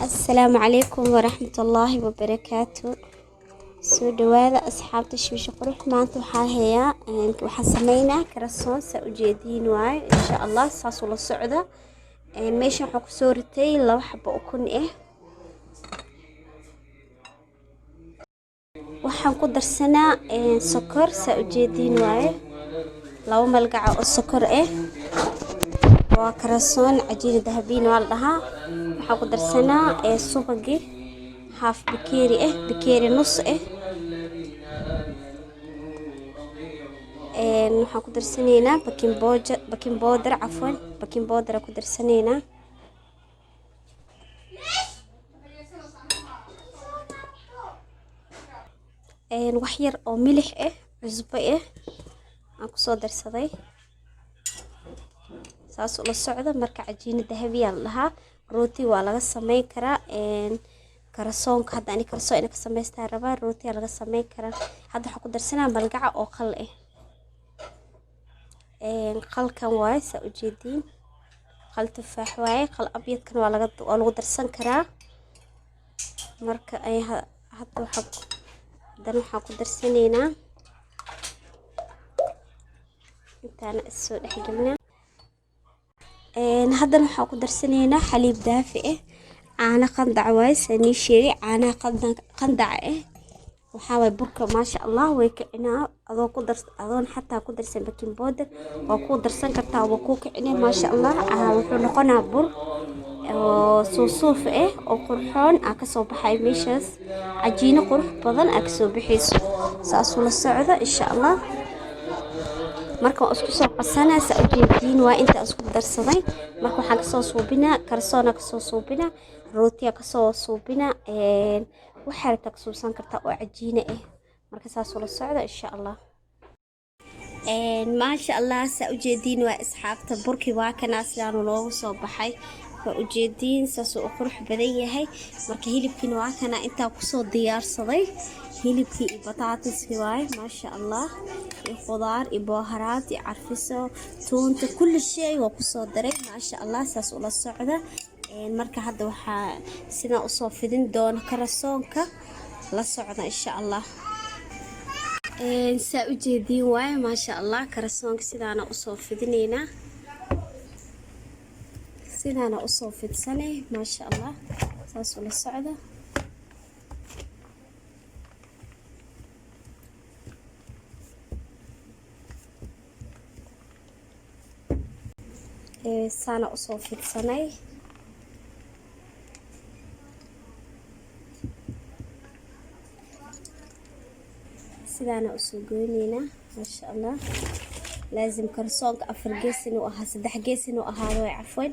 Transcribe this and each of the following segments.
Asalaamu calaykum waraxmatullaahi wabarakaatu. Soo dhawaada asxaabta Shiisha Qurux. Maanta waxaa hayaa, waxaan sameynaa croissant, saa ujeediin waaye. Insha Allah saasuu la socda. Meeshan waxaa kusoo ritay 2 xabo ukun ah. Waxaan ku darsanaa sokor, saa ujeediin waaye, 2 malgaca oo sokor ah. Waa croissant cajiin dahabiin waa la dhahaa. Waxaan ku darsanaa subagii haaf bakeeri ah, bakeeri nus ah. Waxaan ku darsanaynaa baking powder, baking powder, cafwan, baking powder ku darsanaynaa. Wax yar oo milix ah, cusbo ah aan kusoo darsaday. Saas ula socda. Marka cajiina dahabiyaa la dhahaa, rooti waa laga sameyn karaa. Croissant-ka hadda ani croissant ina ka samaystaa rabaa, rootiyaa laga sameyn karaa. Hadda waxaan ku darsanaa malgaca oo qal ah. Qalkan waaye, saa ujeediin, qal tufaax waaye. Qal abyadkan waa lagu darsan karaa. Marka ay hadda waxaa haddana waxaan ku darsanaynaa intaana issoo dhexgelinaa. Haddana waxaan ku darsanaynaa xaliib daafi ah, caano qandac waaye. Saa nii sheegay, caanaha qandaca ah waxaa waaye burka, maasha Allah, way kicinaa. Adoo ku dar, adoon xataa ku darsan baking powder waa ku darsan kartaa, waa kuu kicinay, maasha Allah. Wuxuu noqonaa bur oo suusuuf ah oo qurxoon aa kasoo baxay meeshaas, cajiino qurux badan aa kasoo baxayso. Saasuu la socda, insha Allah. Marka waan isku soo qasanaa, saa ujeediin waa inta isku darsaday. Marka waxaan kasoo suubinaa croissant-na, kasoo suubinaa rootiya, kasoo suubinaa waxaa rabtaa ka suubsan kartaa oo cajiine ah. Marka saasuu la socda, insha Allah. Maasha Allah, saa ujeediin waa asxaabta, burki waa kanaa, sidaanu noogu soo baxay, waa ujeediin, saasuu u qurux badan yahay. Marka hilibkiina waa kana, intaa kusoo diyaarsaday hilibkii iyo bataatiskii waaye, maasha Allah, iyo khudaar iyo booharaad iyo carfiso, tuunta, kulli shay waa kusoo daray, maasha Allah. Saas ula socda. Marka hadda waxaa sidaan usoo fidin doona croissant-ka, la socda, insha Allah. Saa ujeediin waaye, maasha Allah, croissant-ka sidaana usoo fidinaynaa, sidaana usoo fidsanay, maasha Allah. Saas ula socda. Saana usoo fidsanay. Sidaana usoo goyneynaa, maasha Allah. Laazim croissant-ka 4 gees inuu ahaa, 3 gees inuu ahaado way, cafwan.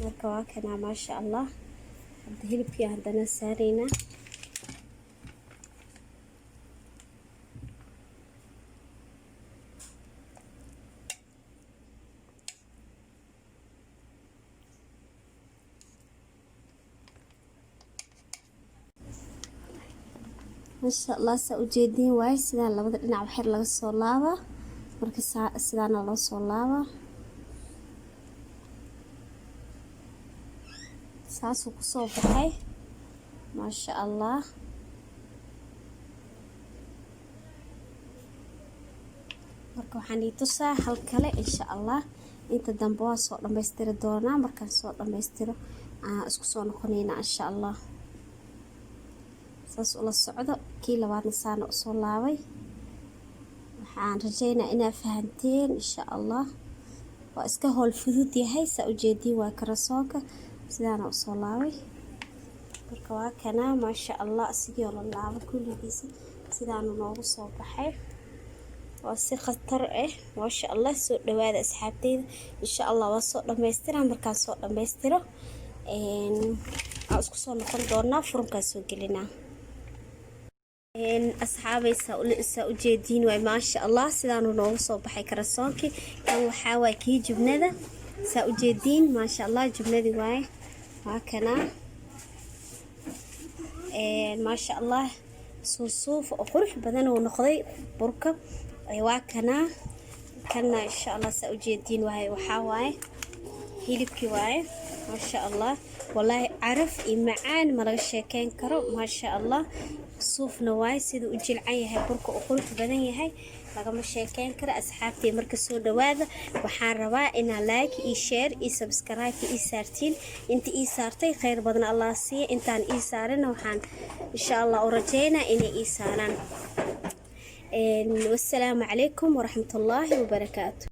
Marka waa kanaa, maasha Allah. Hadda hilibkii haddana saaraynaa. Maasha Allah, saa ujeediin waaye. Sidaan labada dhinac waxyar laga soo laabaa. Marka sidaana loo soo laabaa, saasuu kusoo baxay, maasha Allah. Marka waxaan ii tusaa hal kale, insha Allah. Inta dambe waa soo dhammaystiri doonaa. Markaan soo dhammaystiro aan isku soo noqonaynaa, insha Allah. Saas ula socdo. Kii labaadna saana usoo laabay. Waxaan rajaynaa inaa fahanteen, insha Allah. Waa iska howl fudud yahay, saa ujeediin waa croissant-ka, sidaana usoo laabay. Marka waa kanaa, maasha Allah, asigoo la laabo kulligiisa sidaanu noogu soo baxay. Waa si khatar ah, maasha Allah. Soo dhawaada asxaabteyda, insha Allah. Waa soo dhammaystira. Markaan soo dhammaystiro aan isku soo noqon doonaa, furunkaan soo gelinaa. Asxaabay, saa ujeediin waay, maasha Allah, sidaanu noogu soo baxay croissant-kii. Kan waxaa waay kii jubnada, saa ujeediin, maasha Allah, jubnadii waaye, waa kanaa, maasha Allah. Suusuuf oo qurux badan uu noqday burka, waa kanaa. Kana, insha Allah, saa ujeediin waaye, waxaa waaye hilibkii waaye. Maasha Allah, wallaahi caraf iyo macaan ma laga sheekeyn karo. Maasha Allah, suufna waay. Siduu u jilcan yahay burka, u qurux badan yahay, lagama sheekeyn karo. Asxaabtii, marka soo dhawaada. Waxaan rabaa inaa like iyo share iyo subscribe ii saartiin. Inta ii saartay, khayr badan Allah siiya. Intaan ii saarina, waxaan insha Allah u rajeynaa inay ii saaraan. Wassalaamu calaykum waraxmatullaahi wabarakaatu.